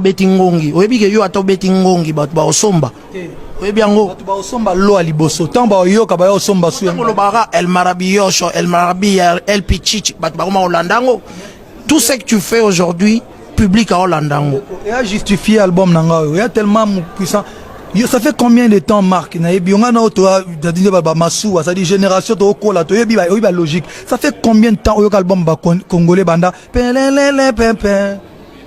Obeti ngongi, oyebi ke yo ata obeti ngongi, bato baosomba, oyebi yango. Bato baosomba lo ya liboso, ntango baoyoka, baya osomba su. Ntango olobaka El Maravilloso, El Maravilla, El Pichichi, bato bakoma kolanda yango. Tout ce que tu fais aujourd'hui, public aolanda yango. Eya justifié album na ngai oyo, eya tellement puissant. Yo, ça fait combien de temps, Marc, nayebi yo, ngai na oyo toa bamasuwa, c'est-à-dire génération tookola, toyebi, oyebi balogique. Ça fait combien de temps oyoka album bacongolais banda pelelele pepe,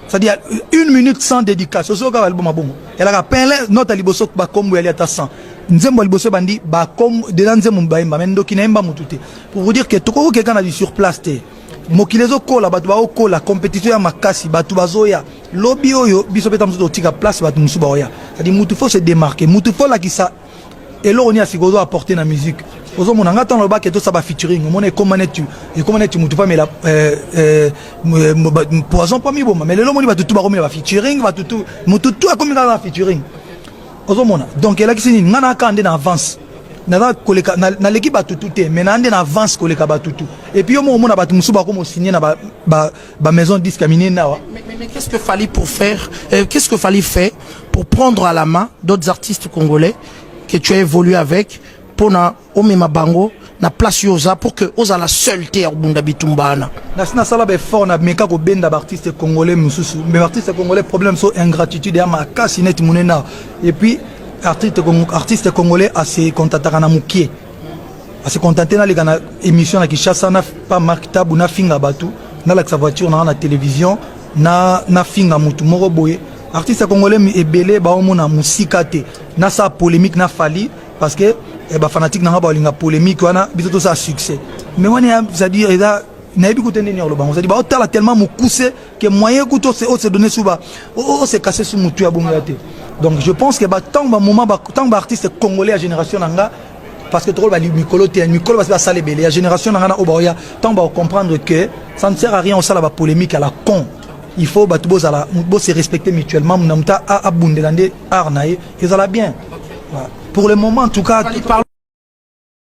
c'est-à-dire une minute sans dédicace? Osoyoka album abongo, elaka pele note ya liboso, bakombo yali ata 100 nzembo ya liboso ebandi, bakombo deja nzembo bayemba, mais ndoki nayemba motu te. Pour vous dire que tokokokeka na du sur place te. Mokili ezokola, bato baokola, compétition ya makasi, bato bazoya. Lobi oyo biso mpe ta mosusu totika place, bato mosusu baoya. C'est-à-dire mutu faut se démarquer, mutu faut lakisa eloko nini ya sika ozo apporter na musique. Ozomona nga, ntango lobaki tosala bafeaturing, omona ekoma neti mutu mpo amela poison mpo miboma. Mais lelo omoni bato tu bakomela bafeaturing, bato tu, mutu tu akomi kaka na featuring. Ozomona, donc elakisi nini? Nga naka nde na avance, naza koleka, naleki bato tu te, mais naa nde na avance koleka bato tu. Et puis yo moko omona bato mosusu bakoma osigner na bamaison disque ya minene awa. Mais qu'est-ce que Fally pour faire qu'est-ce que Fally fait pour prendre à la main d'autres artistes congolais que tu as évolué avec, pona omema bango na place yo oza, pour que ozala seul te ya kobunda bitumba wana? Nasi nasala baeffort, nameka kobenda baartiste congolais mosusu, mais baartiste congolais, problème so ingratitude ya makasi neti monene awa. Et puis artiste congolais ase contataka na mokie, ase contente naleka na émission na Kinshasa, na pa Mark Tabu, nafinga bato, nalakisa voiture nanga na télévision, na nafinga motu moko boye. Artiste congolais ebele baomona mosika te. Nasala polémique na Fally parce que bafanatique nanga baolinga polémique wana, biso tosala succès. Mais wana, c'est-à-dire eza, nayebi kuta ndeni ya koloba ngo, c'est-à-dire baotala tellement mokuse ke moyen kuta ose donner su ba ose kase su motu ya bongo ya te. Donc je pense que batango bamoment, ntango baartiste congolais ya génération na nga, parce que tokoloba mikolo te, mikolo basi basala ebele, ya génération na nga na oyo baoya, ntango bakocomprendre que ça ne sert à rien osala bapolémique à la con, il faut bato bozala bose respecter mutuellement, na moto abundela nde art na ye, ezala bien. Voilà. Pour le moment en tout cas. Parle.